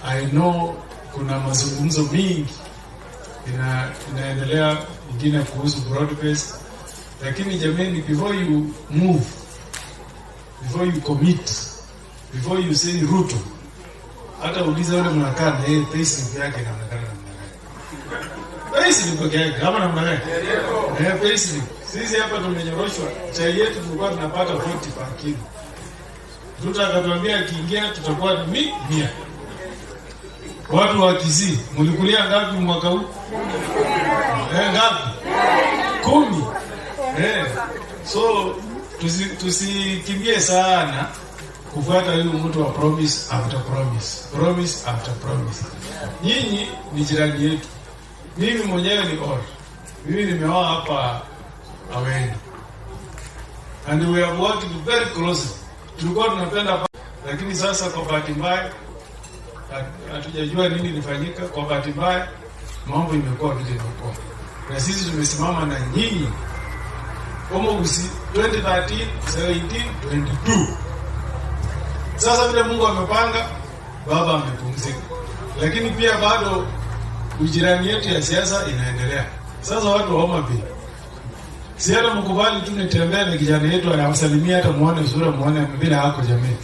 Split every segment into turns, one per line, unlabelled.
I know kuna mazungumzo mingi inaendelea, ingine kuhusu broad based, lakini jameni, before you move, before you commit, before you say Ruto, hata uliza yule mnakaa na yeye, payslip yake inaonekana namna gani? Payslip peke yake kama namna gani? Eh, payslip. Sisi hapa tumenyoroshwa, chai yetu tulikuwa tunapata 40 per kilo. Ruto akatuambia akiingia tutakuwa ni 100. Watu wa Kisii, mlikulia ngapi mwaka huu? Eh, ngapi? 10. Eh, so tusikimbie sana kufuata huyu mtu wa promise after promise, promise after promise. Nyinyi ni jirani yetu, mimi mwenyewe ni or, mimi nimeoa hapa Awendo and we have worked very closely. Tulikuwa tunapenda, lakini sasa kwa bahati mbaya hatujajua nini ilifanyika. Kwa bahati mbaya mambo imekuwa vile imekuwa, na sisi tumesimama na nyinyi Omogusi 2013, 17, 22. Sasa vile Mungu amepanga, baba amepumzika, lakini pia bado ujirani yetu ya siasa inaendelea. Sasa watu wa Homa Bay, si hata mkubali tu nitembee na kijana yetu anawasalimia, hata muone sura, muone bila hako jamii.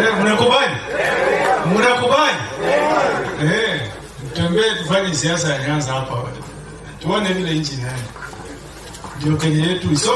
Eh, mnakubali? Mnakubali? Eh, tutembee tufanye siasa ya Nyanza hapa, tuone vile nchi inaenda, ndio Kenya yetu iso